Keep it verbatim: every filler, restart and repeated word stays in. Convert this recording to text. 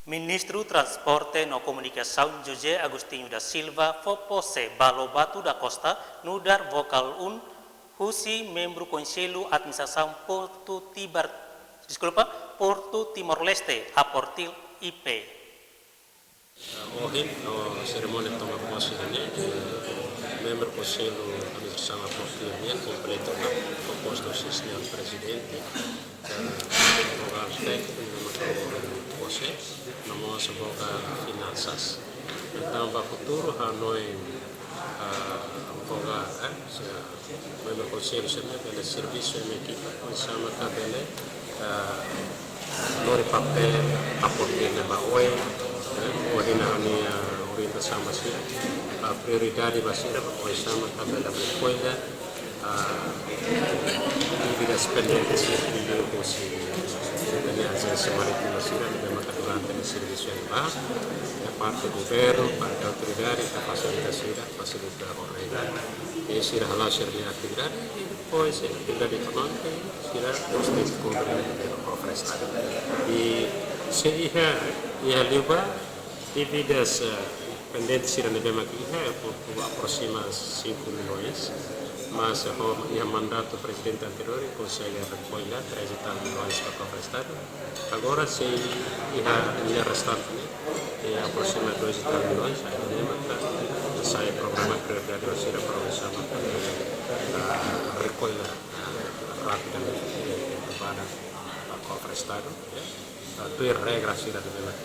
Ministru Transporte no Komunikasaun José Agostinho da Silva fó pose ba Lobato da Costa nu'udar vogál um husi membru Konsellu Administrasaun Portu Tibar, deskulpa, Portu Timor-Leste, Aportil I P. Ohin, no serimónia toma pose ne'e, eh, membru Konsellu Administrasaun Aportil nian kompletu ona, kompostu husi señór Prezidente, eh, vogál tékniku, no maka pose, no mós vogál finansas. Entaun, ba futuru, ha'u hanoin, eh, vogál, eh, se membru Konsellu sira-ne'e bele servisu ho ekipa, oinsá maka bele, eh, lori papél Aportil ba oin, eh, ohin ha'u-nia orientasaun ba sira, ba prioridade ba sira, ba oinsá maka bele rekolla, eh, dívidas pendentes sira, liuliu husi, eh, ajénsia marítima sira, ne'ebé maka durante ne'e servisu iha ne'ebá, iha parte governu, parte autoridade, ita fasilita sira, fasilita ho regra. I sira hala'o sira-nia atividade, i depois, eh, atividade ekonómika, sira mós tenke kumpre ho kofre Estadu. I sei iha, iha liubá, dívidas, eh, pendente sira ne'ebé mak iha, eh, por, por aproxima cinco milhões, mas, eh, ho, iha mandatu prezidente anteriór, konsege rekolla treze e tal milhões ba kofre Estadu. Agora sei iha dinheiro restante, eh, aproxima dois e tal milhões, ida-ne'e maka sai programa prioridade ba sira para oinsá maka, eh, rekolla, eh, rapidamente, eh, ba, ba kofre Estadu, eh, tuir regra sira ne'ebé mak